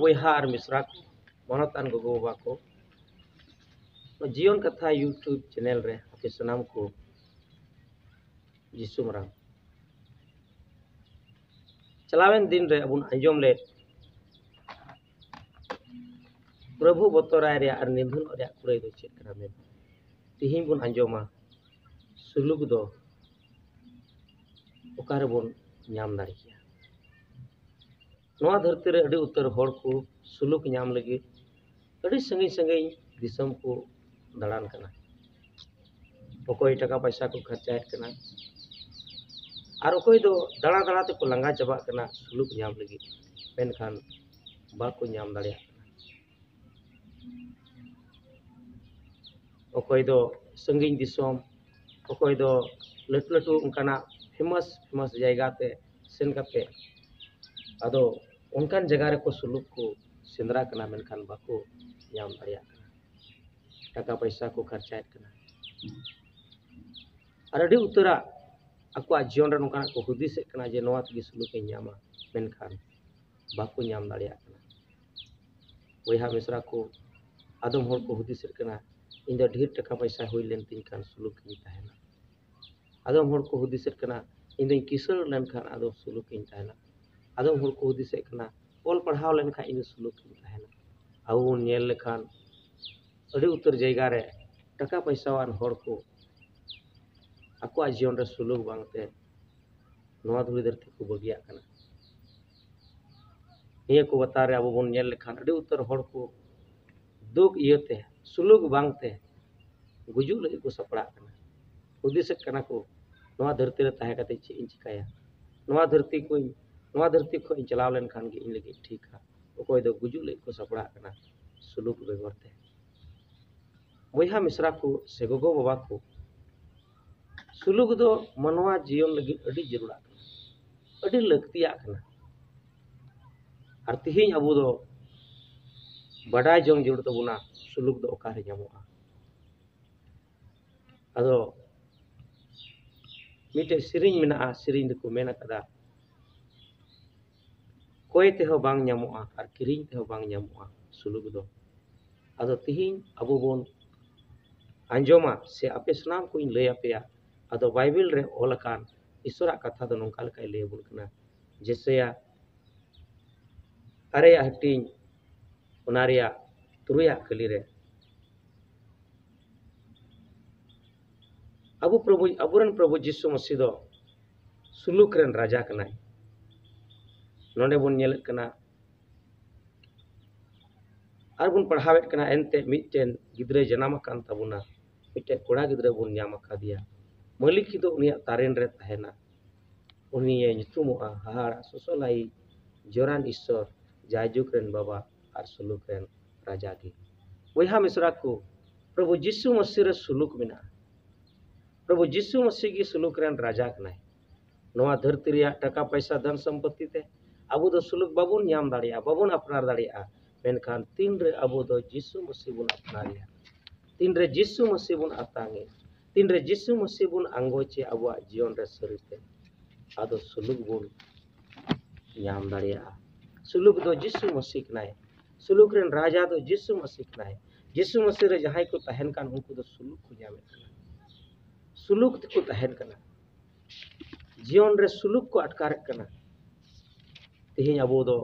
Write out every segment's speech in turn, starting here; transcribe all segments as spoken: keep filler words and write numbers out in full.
ᱵᱚᱭᱦᱟ ᱟᱨ ᱢᱤᱥᱨᱟ ᱠᱚ, ᱢᱟᱱᱚᱛᱟᱱ ᱜᱚᱜᱚ ᱵᱟᱵᱟ ᱠᱚ, ᱱᱚᱣᱟ ᱡᱤᱭᱚᱱ ᱠᱟᱛᱷᱟ YouTube ᱪᱮᱱᱮᱞ ᱨᱮ ᱟᱯᱮ ᱥᱟᱱᱟᱢ ᱠᱚ ᱡᱤᱥᱩ ᱢᱟᱨᱟᱝ᱾ ᱪᱟᱞᱟᱣᱮᱱ ᱫᱤᱱ ᱨᱮ ᱟᱵᱚᱱ ᱟᱸᱡᱚᱢ ᱞᱮᱫ, ᱯᱨᱚᱵᱷᱩ ᱵᱚᱛᱚᱨᱟᱭ ᱨᱮᱭᱟᱜ ᱟᱨ ᱱᱤᱫᱷᱟᱹᱱᱚᱜ ᱨᱮᱭᱟᱜ ᱠᱩᱲᱟᱹᱭ ᱫᱚ ᱪᱮᱫ ᱠᱟᱱᱟ ᱢᱮᱱᱛᱮ᱾ ᱛᱤᱦᱤᱧ ᱵᱚᱱ ᱟᱸᱡᱚᱢᱟ, ᱥᱩᱞᱩᱠ ᱫᱚ ᱚᱠᱟ ᱨᱮᱵᱚᱱ ᱧᱟᱢ ᱫᱟᱲᱮ ᱠᱮᱭᱟ᱾ ᱱᱚᱣᱟ ᱫᱷᱟᱹᱨᱛᱤ ᱨᱮ ᱟᱹᱰᱤ ᱩᱛᱟᱹᱨ ᱦᱚᱲ ᱠᱚ ᱥᱩᱞᱩᱠ ᱧᱟᱢ ᱞᱟᱹᱜᱤᱫ ᱟᱹᱰᱤ ᱥᱟᱺᱜᱤᱧ ᱥᱟᱺᱜᱤᱧ ᱫᱤᱥᱚᱢ ᱠᱚ ᱫᱟᱬᱟᱱ ᱠᱟᱱᱟ᱾ ᱚᱠᱚᱭ ᱴᱟᱠᱟ ᱯᱚᱭᱥᱟ ᱠᱚ ᱠᱷᱚᱨᱪᱟᱭᱮᱫ ᱠᱟᱱᱟ, ᱟᱨ ᱚᱠᱚᱭ ᱫᱚ ᱫᱟᱬᱟ ᱫᱟᱬᱟ ᱛᱮᱠᱚ ᱞᱟᱸᱜᱟ ᱪᱟᱵᱟᱜ ᱠᱟᱱᱟ ᱥᱩᱞᱩᱠ ᱧᱟᱢ ᱞᱟᱹᱜᱤᱫ, ᱢᱮᱱᱠᱷᱟᱱ ᱵᱟᱠᱚ ᱧᱟᱢ ᱫᱟᱲᱮᱭᱟᱜ ᱠᱟᱱᱟ᱾ ᱚᱠᱚᱭ ᱫᱚ ᱥᱟᱺᱜᱤᱧ ᱫᱤᱥᱚᱢ, ᱚᱠᱚᱭ ᱫᱚ ᱞᱟᱹᱴᱩ ᱞᱟᱹᱴᱩ ᱚᱱᱠᱟᱱᱟᱜ ᱯᱷᱮᱢᱟᱥ ᱯᱷᱮᱢᱟᱥ ᱡᱟᱭᱜᱟ ᱛᱮ ᱥᱮᱱ ᱠᱟᱛᱮ ᱟᱫᱚ ᱚᱱᱠᱟᱱ ᱡᱟᱭᱜᱟ ᱨᱮᱠᱚ ᱥᱩᱞᱩᱠ ᱠᱚ ᱥᱮᱸᱫᱽᱨᱟ ᱠᱟᱱᱟ, ᱢᱮᱱᱠᱷᱟᱱ ᱵᱟᱠᱚ ᱧᱟᱢ ᱫᱟᱲᱮᱭᱟᱜ ᱠᱟᱱᱟ᱾ ᱴᱟᱠᱟ ᱯᱚᱭᱥᱟ ᱠᱚ ᱠᱷᱚᱨᱪᱟᱭᱮᱫ ᱠᱟᱱᱟ ᱟᱨ ᱟᱹᱰᱤ ᱩᱛᱟᱹᱨᱟᱜ ᱟᱠᱚᱣᱟᱜ ᱡᱤᱭᱚᱱ ᱨᱮ ᱱᱚᱝᱠᱟᱱᱟᱜ ᱠᱚ ᱦᱩᱫᱤᱥᱮᱫ ᱠᱟᱱᱟ ᱡᱮ ᱱᱚᱣᱟ ᱛᱮᱜᱮ ᱥᱩᱞᱩᱠ ᱤᱧ ᱧᱟᱢᱟ, ᱢᱮᱱᱠᱷᱟᱱ ᱵᱟᱠᱚ ᱧᱟᱢ ᱫᱟᱲᱮᱭᱟᱜ ᱠᱟᱱᱟ᱾ ᱵᱚᱭᱦᱟ ᱢᱤᱥᱨᱟ ᱠᱚ, ᱟᱫᱚᱢ ᱦᱚᱲ ᱠᱚ ᱦᱩᱫᱤᱥᱮᱫ ᱠᱟᱱᱟ, ᱤᱧ ᱫᱚ ᱰᱷᱮᱨ ᱴᱟᱠᱟ ᱯᱚᱭᱥᱟ ᱦᱩᱭ ᱞᱮᱱ ᱛᱤᱧ ᱠᱷᱟᱱ ᱥᱩᱞᱩᱠ ᱤᱧ ᱛᱟᱦᱮᱱᱟ᱾ ᱟᱫᱚᱢ ᱦᱚᱲ ᱠᱚ ᱦᱩᱫᱤᱥᱮᱫ ᱠᱟᱱᱟ, ᱤᱧ ᱫᱚᱧ ᱠᱤᱥᱟᱹᱬ ᱞᱮᱱᱠᱷᱟᱱ ᱟᱫᱚ ᱥᱩᱞᱩᱠ ᱤᱧ ᱛᱟᱦᱮᱱᱟ᱾ ᱟᱫᱚᱢ ᱦᱚᱲ ᱠᱚ ᱦᱩᱫᱤᱥᱮᱫ ᱠᱟᱱᱟ, ᱚᱞ ᱯᱟᱲᱦᱟᱣ ᱞᱮᱱᱠᱷᱟᱱ ᱤᱧ ᱫᱚ ᱥᱩᱞᱩᱠ ᱤᱧ ᱛᱟᱦᱮᱱᱟ᱾ ᱟᱵᱚ ᱵᱚᱱ ᱧᱮᱞ ᱞᱮᱠᱷᱟᱱ ᱟᱹᱰᱤ ᱩᱛᱟᱹᱨ ᱡᱟᱭᱜᱟ ᱨᱮ ᱴᱟᱠᱟ ᱯᱚᱭᱥᱟᱣᱟᱱ ᱦᱚᱲ ᱠᱚ ᱟᱠᱚᱣᱟᱜ ᱡᱤᱭᱚᱱ ᱨᱮ ᱥᱩᱞᱩᱠ ᱵᱟᱝᱛᱮ ᱱᱚᱣᱟ ᱫᱷᱩᱲᱤ ᱫᱷᱟᱹᱨᱛᱤ ᱠᱚ ᱵᱟᱹᱜᱤᱭᱟᱜ ᱠᱟᱱᱟ᱾ ᱱᱤᱭᱟᱹ ᱠᱚ ᱵᱟᱛᱟ ᱨᱮ ᱟᱵᱚ ᱵᱚᱱ ᱧᱮᱞ ᱞᱮᱠᱷᱟᱱ ᱟᱹᱰᱤ ᱩᱛᱟᱹᱨ ᱦᱚᱲ ᱠᱚ ᱫᱩᱠ ᱤᱭᱟᱹᱛᱮ, ᱥᱩᱞᱩᱠ ᱵᱟᱝᱛᱮ ᱜᱩᱡᱩᱜ ᱞᱟᱹᱜᱤᱫ ᱠᱚ ᱥᱟᱯᱲᱟᱜ ᱠᱟᱱᱟ᱾ ᱦᱩᱫᱤᱥᱮᱫ ᱠᱟᱱᱟ ᱠᱚ, ᱱᱚᱣᱟ ᱫᱷᱟᱹᱨᱛᱤ ᱨᱮ ᱛᱟᱦᱮᱸ ᱠᱟᱛᱮ ᱪᱮᱫ ᱤᱧ ᱪᱤᱠᱟᱹᱭᱟ? ᱱᱚᱣᱟ ᱫᱷᱟᱹᱨᱛᱤ ᱠᱚᱧ, ᱱᱚᱣᱟ ᱫᱷᱟᱹᱨᱛᱤ ᱠᱷᱚᱱ ᱤᱧ ᱪᱟᱞᱟᱣ ᱞᱮᱱᱠᱷᱟᱱ ᱜᱮ ᱤᱧ ᱞᱟᱹᱜᱤᱫ ᱴᱷᱤᱠᱟ᱾ ᱚᱠᱚᱭ ᱫᱚ ᱜᱩᱡᱩᱜ ᱞᱟᱹᱜᱤᱫ ᱠᱚ ᱥᱟᱯᱲᱟᱜ ᱠᱟᱱᱟ ᱥᱩᱞᱩᱠ ᱵᱮᱜᱚᱨ ᱛᱮ᱾ ᱵᱚᱭᱦᱟ ᱢᱤᱥᱨᱟ ᱠᱚ ᱥᱮ ᱜᱚᱜᱚ ᱵᱟᱵᱟ ᱠᱚ, ᱥᱩᱞᱩᱠ ᱫᱚ ᱢᱟᱱᱣᱟ ᱡᱤᱭᱚᱱ ᱞᱟᱹᱜᱤᱫ ᱟᱹᱰᱤ ᱡᱟᱹᱨᱩᱲᱟᱜ ᱠᱟᱱᱟ, ᱟᱹᱰᱤ ᱞᱟᱹᱠᱛᱤᱭᱟᱜ ᱠᱟᱱᱟ᱾ ᱟᱨ ᱛᱤᱦᱤᱧ ᱟᱵᱚ ᱫᱚ ᱵᱟᱰᱟᱭ ᱡᱚᱝ ᱡᱟᱹᱨᱩᱲ ᱛᱟᱵᱚᱱᱟ ᱥᱩᱞᱩᱠ ᱫᱚ ᱚᱠᱟᱨᱮ ᱧᱟᱢᱚᱜᱼᱟ᱾ ᱟᱫᱚ ᱢᱤᱫᱴᱮᱡ ᱥᱮᱨᱮᱧ ᱢᱮᱱᱟᱜᱼᱟ, ᱥᱮᱨᱮᱧ ᱫᱚᱠᱚ ᱢᱮᱱ ᱟᱠᱟᱫᱟ, ᱠᱚᱭ ᱛᱮᱦᱚᱸ ᱵᱟᱝ ᱧᱟᱢᱚᱜᱼᱟ ᱟᱨ ᱠᱤᱨᱤᱧ ᱛᱮᱦᱚᱸ ᱵᱟᱝ ᱧᱟᱢᱚᱜᱼᱟ ᱥᱩᱞᱩᱠ ᱫᱚ᱾ ᱟᱫᱚ ᱛᱤᱦᱤᱧ ᱟᱵᱚ ᱵᱚᱱ ᱟᱸᱡᱚᱢᱟ ᱥᱮ ᱟᱯᱮ ᱥᱟᱱᱟᱢ ᱠᱚᱧ ᱞᱟᱹᱭ ᱟᱯᱮᱭᱟ, ᱟᱫᱚ ᱵᱟᱭᱵᱮᱞ ᱨᱮ ᱚᱞ ᱟᱠᱟᱱ ᱤᱥᱚᱨᱟᱜ ᱠᱟᱛᱷᱟ ᱫᱚ ᱱᱚᱝᱠᱟ ᱞᱮᱠᱟᱭ ᱞᱟᱹᱭ ᱟᱵᱚᱱ ᱠᱟᱱᱟ, ᱡᱮᱥᱟᱭᱟ ᱟᱨᱮᱭᱟᱜ ᱦᱟᱹᱴᱤᱧ, ᱚᱱᱟ ᱨᱮᱭᱟᱜ ᱛᱩᱨᱩᱭᱟᱜ ᱠᱟᱹᱞᱤ ᱨᱮ, ᱟᱵᱚ ᱯᱨᱚᱵᱷᱩ, ᱟᱵᱚᱨᱮᱱ ᱯᱨᱚᱵᱷᱩ ᱡᱤᱥᱩ ᱢᱟᱹᱥᱤ ᱫᱚ ᱥᱩᱞᱩᱠ ᱨᱮᱱ ᱨᱟᱡᱟ ᱠᱟᱱᱟᱭ᱾ ᱱᱚᱰᱮ ᱵᱚᱱ ᱧᱮᱞᱮᱫ ᱠᱟᱱᱟ ᱟᱨ ᱵᱚᱱ ᱯᱟᱲᱦᱟᱣᱮᱫ ᱠᱟᱱᱟ, ᱮᱱᱛᱮ ᱢᱤᱫᱴᱮᱱ ᱜᱤᱫᱽᱨᱟᱹᱭ ᱡᱟᱱᱟᱢ ᱟᱠᱟᱱ ᱛᱟᱵᱚᱱᱟ, ᱢᱤᱫᱴᱮᱱ ᱠᱚᱲᱟ ᱜᱤᱫᱽᱨᱟᱹ ᱵᱚᱱ ᱧᱟᱢ ᱟᱠᱟᱫᱮᱭᱟ, ᱢᱟᱹᱞᱤᱠ ᱫᱚ ᱩᱱᱤᱭᱟᱜ ᱛᱟᱨᱮᱱ ᱨᱮ ᱛᱟᱦᱮᱱᱟ᱾ ᱩᱱᱤᱭᱮ ᱧᱩᱛᱩᱢᱚᱜᱼᱟ ᱦᱟᱦᱟᱲᱟ, ᱥᱚᱥᱚᱞᱟᱭᱤᱡ, ᱡᱚᱨᱟᱱ ᱤᱥᱥᱚᱨ, ᱡᱟᱭᱡᱩᱜᱽ ᱨᱮᱱ ᱵᱟᱵᱟ ᱟᱨ ᱥᱩᱞᱩᱠ ᱨᱮᱱ ᱨᱟᱡᱟ ᱜᱮ᱾ ᱵᱚᱭᱦᱟ ᱢᱤᱥᱨᱟ ᱠᱚ, ᱯᱨᱚᱵᱷᱩ ᱡᱤᱥᱩ ᱢᱟᱹᱥᱤ ᱨᱮ ᱥᱩᱞᱩᱠ ᱢᱮᱱᱟᱜᱼᱟ᱾ ᱯᱨᱚᱵᱷᱩ ᱡᱤᱥᱩ ᱢᱟᱹᱥᱤ ᱜᱮ ᱥᱩᱞᱩᱠ ᱨᱮᱱ ᱨᱟᱡᱟ ᱠᱟᱱᱟᱭ᱾ ᱱᱚᱣᱟ ᱫᱷᱟᱹᱨᱛᱤ ᱨᱮᱭᱟᱜ ᱴᱟᱠᱟ ᱯᱟᱭᱥᱟ, ᱫᱷᱚᱱ ᱥᱚᱢᱯᱚᱛᱤ ᱛᱮ ᱟᱵᱚ ᱫᱚ ᱥᱩᱞᱩᱠ ᱵᱟᱵᱚᱱ ᱧᱟᱢ ᱫᱟᱲᱮᱭᱟᱜᱼᱟ, ᱵᱟᱵᱚᱱ ᱟᱯᱱᱟᱨ ᱫᱟᱲᱮᱭᱟᱜᱼᱟ᱾ ᱢᱮᱱᱠᱷᱟᱱ ᱛᱤᱱᱨᱮ ᱟᱵᱚ ᱫᱚ ᱡᱤᱥᱩ ᱢᱟᱹᱥᱤ ᱵᱚᱱ ᱟᱯᱱᱟᱨᱮᱭᱟ, ᱛᱤᱱᱨᱮ ᱡᱤᱥᱩ ᱢᱟᱹᱥᱤ ᱵᱚᱱ ᱟᱛᱟᱝᱮ, ᱛᱤᱱᱨᱮ ᱡᱤᱥᱩ ᱢᱟᱹᱥᱤ ᱵᱚᱱ ᱟᱸᱜᱚᱪᱮ ᱟᱵᱚᱣᱟᱜ ᱡᱤᱭᱚᱱ ᱨᱮ ᱥᱟᱹᱨᱤᱛᱮ, ᱟᱫᱚ ᱥᱩᱞᱩᱠ ᱵᱚᱱ ᱧᱟᱢ ᱫᱟᱲᱮᱭᱟᱜᱼᱟ᱾ ᱥᱩᱞᱩᱠ ᱫᱚ ᱡᱤᱥᱩ ᱢᱟᱹᱥᱤ ᱠᱟᱱᱟᱭ᱾ ᱥᱩᱞᱩᱠ ᱨᱮᱱ ᱨᱟᱡᱟ ᱫᱚ ᱡᱤᱥᱩ ᱢᱟᱹᱥᱤ ᱠᱟᱱᱟᱭ᱾ ᱡᱤᱥᱩ ᱢᱟᱹᱥᱤ ᱨᱮ ᱡᱟᱦᱟᱸᱭ ᱠᱚ ᱛᱟᱦᱮᱱ ᱠᱟᱱ, ᱩᱱᱠᱩ ᱫᱚ ᱥᱩᱞᱩᱠ ᱠᱚ ᱧᱟᱢᱮᱫ ᱠᱟᱱᱟ, ᱥᱩᱞᱩᱠ ᱛᱮᱠᱚ ᱛᱟᱦᱮᱱ ᱠᱟᱱᱟ, ᱡᱤᱭᱚᱱ ᱨᱮ ᱥᱩᱞᱩᱠ ᱠᱚ ᱟᱴᱠᱟᱨᱮᱫ ᱠᱟᱱᱟ᱾ ᱛᱮᱦᱮᱧ ᱟᱵᱚ ᱫᱚ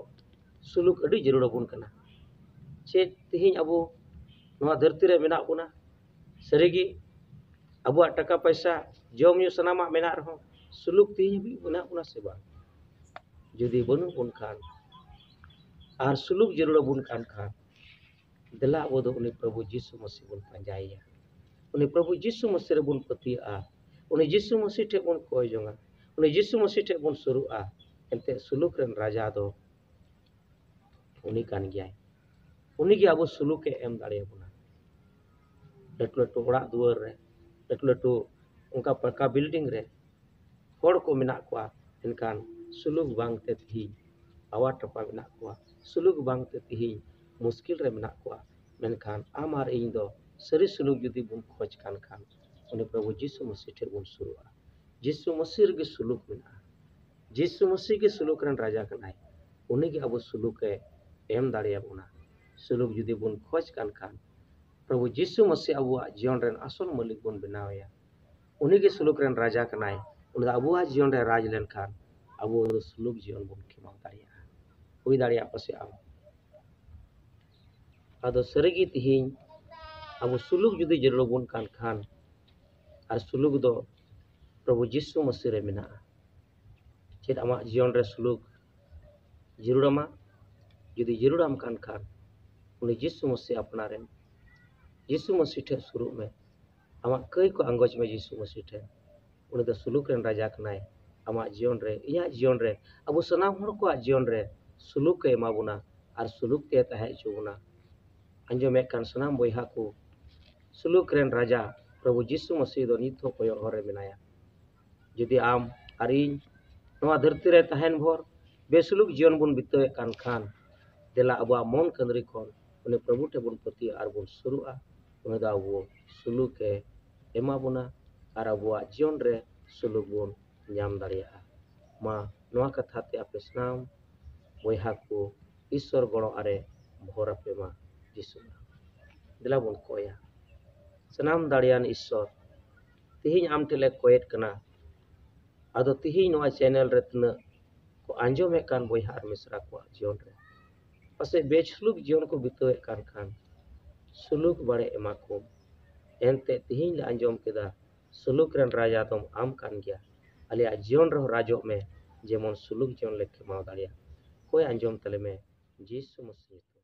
ᱥᱩᱞᱩᱠ ᱟᱹᱰᱤ ᱡᱟᱹᱨᱩᱲ ᱟᱵᱚᱱ ᱠᱟᱱᱟ᱾ ᱪᱮᱫ ᱛᱮᱦᱮᱧ ᱟᱵᱚ ᱱᱚᱣᱟ ᱫᱷᱟᱹᱨᱛᱤ ᱨᱮ ᱢᱮᱱᱟᱜ ᱵᱚᱱᱟ? ᱥᱟᱹᱨᱤᱜᱮ ᱟᱵᱚᱣᱟᱜ ᱴᱟᱠᱟ ᱯᱚᱭᱥᱟ, ᱡᱚᱢ ᱧᱩ ᱥᱟᱱᱟᱢᱟᱜ ᱢᱮᱱᱟᱜ ᱨᱮᱦᱚᱸ, ᱥᱩᱞᱩᱠ ᱛᱮᱦᱮᱧ ᱦᱟᱹᱵᱤᱡ ᱢᱮᱱᱟᱜ ᱵᱚᱱᱟ ᱥᱮ ᱵᱟᱝ? ᱡᱩᱫᱤ ᱵᱟᱹᱱᱩᱜ ᱵᱚᱱ ᱠᱷᱟᱱ ᱟᱨ ᱥᱩᱞᱩᱠ ᱡᱟᱹᱨᱩᱲ ᱟᱵᱚᱱ ᱠᱟᱱ ᱠᱷᱟᱱ, ᱫᱮᱞᱟ ᱟᱵᱚ ᱫᱚ ᱩᱱᱤ ᱯᱨᱚᱵᱷᱩ ᱡᱤᱥᱩ ᱢᱟᱹᱥᱤ ᱵᱚᱱ ᱯᱟᱸᱡᱟᱭᱮᱭᱟ᱾ ᱩᱱᱤ ᱯᱨᱚᱵᱷᱩ ᱡᱤᱥᱩ ᱢᱟᱹᱥᱤ ᱨᱮᱵᱚᱱ ᱯᱟᱹᱛᱭᱟᱹᱜᱼᱟ᱾ ᱩᱱᱤ ᱡᱤᱥᱩ ᱢᱟᱹᱥᱤ ᱴᱷᱮᱱ ᱵᱚᱱ ᱠᱚᱭ ᱡᱚᱝᱟ᱾ ᱩᱱᱤ ᱡᱤᱥᱩ ᱢᱟᱹᱥᱤ ᱴᱷᱮᱱ ᱵᱚᱱ ᱥᱩᱨᱩᱜᱼᱟ᱾ ᱮᱱᱛᱮ ᱥᱩᱞᱩᱠ ᱨᱮᱱ ᱨᱟᱡᱟ ᱫᱚ ᱩᱱᱤ ᱠᱟᱱ ᱜᱮᱭᱟᱭ᱾ ᱩᱱᱤᱜᱮ ᱟᱵᱚ ᱥᱩᱞᱩᱠᱮ ᱮᱢ ᱫᱟᱲᱮᱭᱟᱵᱚᱱᱟ᱾ ᱞᱟᱹᱴᱩ ᱞᱟᱹᱴᱩ ᱚᱲᱟᱜ ᱫᱩᱣᱟᱹᱨ ᱨᱮ, ᱞᱟᱹᱴᱩ ᱞᱟᱹᱴᱩ ᱚᱱᱠᱟ ᱯᱟᱠᱟ ᱵᱤᱞᱰᱤᱝ ᱨᱮ ᱦᱚᱲ ᱠᱚ ᱢᱮᱱᱟᱜ ᱠᱚᱣᱟ, ᱮᱱᱠᱷᱟᱱ ᱥᱩᱞᱩᱠ ᱵᱟᱝᱛᱮ ᱛᱤᱦᱤᱧ ᱟᱣᱟ ᱴᱟᱯᱟ ᱢᱮᱱᱟᱜ ᱠᱚᱣᱟ, ᱥᱩᱞᱩᱠ ᱵᱟᱝᱛᱮ ᱛᱤᱦᱤᱧ ᱢᱩᱥᱠᱤᱞ ᱨᱮ ᱢᱮᱱᱟᱜ ᱠᱚᱣᱟ᱾ ᱢᱮᱱᱠᱷᱟᱱ ᱟᱢ ᱟᱨ ᱤᱧ ᱫᱚ ᱥᱟᱹᱨᱤ ᱥᱩᱞᱩᱠ ᱡᱩᱫᱤ ᱵᱚᱱ ᱠᱷᱚᱡᱽ ᱠᱟᱱ ᱠᱷᱟᱱ, ᱩᱱᱤ ᱯᱨᱚᱵᱷᱩ ᱡᱤᱥᱩ ᱢᱟᱹᱥᱤ ᱴᱷᱮᱱ ᱵᱚᱱ ᱥᱩᱨᱩᱜᱼᱟ᱾ ᱡᱤᱥᱩ ᱢᱟᱹᱥᱤ ᱨᱮᱜᱮ ᱥᱩᱞᱩᱠ ᱢᱮᱱᱟᱜᱼᱟ᱾ ᱡᱤᱥᱩ ᱢᱟᱹᱥᱤ ᱜᱮ ᱥᱩᱞᱩᱠ ᱨᱮᱱ ᱨᱟᱡᱟ ᱠᱟᱱᱟᱭ᱾ ᱩᱱᱤ ᱜᱮ ᱟᱵᱚ ᱥᱩᱞᱩᱠ ᱮ ᱮᱢ ᱫᱟᱲᱮᱭᱟᱵᱚᱱᱟ᱾ ᱥᱩᱞᱩᱠ ᱡᱩᱫᱤ ᱵᱚᱱ ᱠᱷᱚᱡᱽ ᱠᱟᱱ ᱠᱷᱟᱱ, ᱯᱨᱚᱵᱷᱩ ᱡᱤᱥᱩ ᱢᱟᱹᱥᱤ ᱟᱵᱚᱣᱟᱜ ᱡᱤᱭᱚᱱ ᱨᱮᱱ ᱟᱥᱚᱞ ᱢᱟᱹᱞᱤᱠ ᱵᱚᱱ ᱵᱮᱱᱟᱣ ᱮᱭᱟ᱾ ᱩᱱᱤ ᱜᱮ ᱥᱩᱞᱩᱠ ᱨᱮᱱ ᱨᱟᱡᱟ ᱠᱟᱱᱟᱭ᱾ ᱩᱱᱤ ᱫᱚ ᱟᱵᱚᱣᱟᱜ ᱡᱤᱭᱚᱱ ᱨᱮ ᱨᱟᱡᱽ ᱞᱮᱱᱠᱷᱟᱱ, ᱟᱵᱚ ᱫᱚ ᱥᱩᱞᱩᱠ ᱡᱤᱭᱚᱱ ᱵᱚᱱ ᱠᱷᱮᱢᱟᱣ ᱫᱟᱲᱮᱭᱟᱜᱼᱟ᱾ ᱦᱩᱭ ᱫᱟᱲᱮᱭᱟᱜᱼᱟ ᱯᱟᱥᱮ ᱟᱢ᱾ ᱟᱫᱚ ᱥᱟᱹᱨᱤᱜᱮ ᱛᱤᱦᱤᱧ ᱟᱵᱚ ᱥᱩᱞᱩᱠ ᱡᱩᱫᱤ ᱡᱟᱹᱨᱩᱲ ᱟᱵᱚᱱ ᱠᱟᱱ ᱠᱷᱟᱱ, ᱟᱨ ᱥᱩᱞᱩᱠ ᱫᱚ ᱯᱨᱚᱵᱷᱩ ᱡᱤᱥᱩ ᱢᱟᱹᱥᱤ ᱨᱮ ᱢᱮᱱᱟᱜᱼᱟ᱾ ᱪᱮᱫ ᱟᱢᱟᱜ ᱡᱤᱭᱚᱱ ᱨᱮ ᱥᱩᱞᱩᱠ ᱡᱟᱹᱨᱩᱲ ᱟᱢᱟ? ᱡᱩᱫᱤ ᱡᱟᱹᱨᱩᱲ ᱟᱢ ᱠᱟᱱ ᱠᱷᱟᱱ, ᱩᱱᱤ ᱡᱤᱥᱩ ᱢᱟᱹᱥᱤ ᱟᱯᱱᱟᱨᱮᱢ᱾ ᱡᱤᱥᱩ ᱢᱟᱹᱥᱤ ᱴᱷᱮᱱ ᱥᱩᱨᱩᱜ ᱢᱮ᱾ ᱟᱢᱟᱜ ᱠᱟᱹᱭ ᱠᱚ ᱟᱸᱜᱚᱪ ᱢᱮ ᱡᱤᱥᱩ ᱢᱟᱹᱥᱤ ᱴᱷᱮᱱ᱾ ᱩᱱᱤ ᱫᱚ ᱥᱩᱞᱩᱠ ᱨᱮᱱ ᱨᱟᱡᱟ ᱠᱟᱱᱟᱭ᱾ ᱟᱢᱟᱜ ᱡᱤᱭᱚᱱ ᱨᱮ, ᱤᱧᱟᱹᱜ ᱡᱤᱭᱚᱱ ᱨᱮ, ᱟᱵᱚ ᱥᱟᱱᱟᱢ ᱦᱚᱲ ᱠᱚᱣᱟᱜ ᱡᱤᱭᱚᱱ ᱨᱮ ᱥᱩᱞᱩᱠ ᱮ ᱮᱢᱟ ᱵᱚᱱᱟ ᱟᱨ ᱥᱩᱞᱩᱠ ᱛᱮ ᱛᱟᱦᱮᱸ ᱦᱚᱪᱚ ᱵᱚᱱᱟ᱾ ᱟᱸᱡᱚᱢᱮᱫ ᱠᱟᱱ ᱥᱟᱱᱟᱢ ᱵᱚᱭᱦᱟ ᱠᱚ, ᱥᱩᱞᱩᱠ ᱨᱮᱱ ᱨᱟᱡᱟ ᱯᱨᱚᱵᱷᱩ ᱡᱤᱥᱩ ᱢᱟᱹᱥᱤ ᱫᱚ ᱱᱤᱛ ᱦᱚᱸ ᱠᱚᱭᱚᱜ ᱦᱚᱨ ᱨᱮ ᱢᱮᱱᱟᱭᱟ᱾ ᱡᱩᱫᱤ ᱟᱢ ᱟᱨ ᱤᱧ ᱱᱚᱣᱟ ᱫᱷᱟᱹᱨᱛᱤ ᱨᱮ ᱛᱟᱦᱮᱱ ᱵᱷᱳᱨ ᱵᱮᱥᱩᱞᱩᱠ ᱡᱤᱭᱚᱱ ᱵᱚᱱ ᱵᱤᱛᱟᱹᱣᱮᱫ ᱠᱟᱱ ᱠᱷᱟᱱ, ᱫᱮᱞᱟ ᱟᱵᱚᱣᱟᱜ ᱢᱚᱱ ᱠᱟᱹᱱᱫᱨᱤ ᱠᱷᱚᱱ ᱩᱱᱤ ᱯᱨᱚᱵᱷᱩ ᱴᱷᱮᱱ ᱵᱚᱱ ᱯᱟᱹᱛᱭᱟᱹᱜᱼᱟ ᱟᱨ ᱵᱚᱱ ᱥᱩᱨᱩᱜᱼᱟ᱾ ᱩᱱᱤ ᱫᱚ ᱟᱵᱚ ᱥᱩᱞᱩᱠ ᱮ ᱮᱢᱟ ᱵᱚᱱᱟ ᱟᱨ ᱟᱵᱚᱣᱟᱜ ᱡᱤᱭᱚᱱ ᱨᱮ ᱥᱩᱞᱩᱠ ᱵᱚᱱ ᱧᱟᱢ ᱫᱟᱲᱮᱭᱟᱜᱼᱟ᱾ ᱢᱟ ᱱᱚᱣᱟ ᱠᱟᱛᱷᱟ ᱛᱮ ᱟᱯᱮ ᱥᱟᱱᱟᱢ ᱵᱚᱭᱦᱟ ᱠᱚ ᱤᱥᱥᱚᱨ ᱜᱚᱲᱚ ᱟᱨᱮ ᱵᱷᱚᱨ ᱟᱯᱮ ᱢᱟ ᱡᱤᱥᱩ ᱱᱟᱢ᱾ ᱫᱮᱞᱟ ᱵᱚᱱ ᱠᱚᱭᱟ᱾ ᱥᱟᱱᱟᱢ ᱫᱟᱲᱮᱭᱟᱱ ᱤᱥᱥᱚᱨ, ᱛᱤᱦᱤᱧ ᱟᱢ ᱴᱷᱮᱱ ᱞᱮ ᱠᱚᱭᱮᱫ ᱠᱟᱱᱟ᱾ ᱟᱫᱚ ᱛᱤᱦᱤᱧ ᱱᱚᱣᱟ ᱪᱮᱱᱮᱞ ᱨᱮ ᱛᱤᱱᱟᱹᱜ ᱠᱚ ᱟᱸᱡᱚᱢᱮᱫ ᱠᱟᱱ ᱵᱚᱭᱦᱟ ᱟᱨ ᱢᱤᱥᱨᱟ ᱠᱚᱣᱟᱜ ᱡᱤᱭᱚᱱ ᱨᱮ ᱯᱟᱥᱮᱡ ᱵᱮᱥᱩᱞᱩᱠ ᱡᱤᱭᱚᱱ ᱠᱚ ᱵᱤᱛᱟᱹᱣᱮᱫ ᱠᱟᱱ ᱠᱷᱟᱱ, ᱥᱩᱞᱩᱠ ᱵᱟᱲᱮ ᱮᱢᱟ ᱠᱚᱢ᱾ ᱮᱱᱛᱮ ᱛᱤᱦᱤᱧ ᱞᱮ ᱟᱸᱡᱚᱢ ᱠᱮᱫᱟ, ᱥᱩᱞᱩᱠ ᱨᱮᱱ ᱨᱟᱡᱟ ᱫᱚᱢ ᱟᱢ ᱠᱟᱱ ᱜᱮᱭᱟ᱾ ᱟᱞᱮᱭᱟᱜ ᱡᱤᱭᱚᱱ ᱨᱮᱦᱚᱸ ᱨᱟᱡᱚᱜ ᱢᱮ, ᱡᱮᱢᱚᱱ ᱥᱩᱞᱩᱠ ᱡᱤᱭᱚᱱ ᱞᱮ ᱠᱷᱮᱢᱟᱣ ᱫᱟᱲᱮᱭᱟᱜ᱾ ᱠᱚᱭ ᱟᱸᱡᱚᱢ ᱛᱟᱞᱮ ᱢᱮ, ᱡᱤᱥᱩ ᱢᱟᱹᱥᱤ ᱧᱩᱛᱩᱢ᱾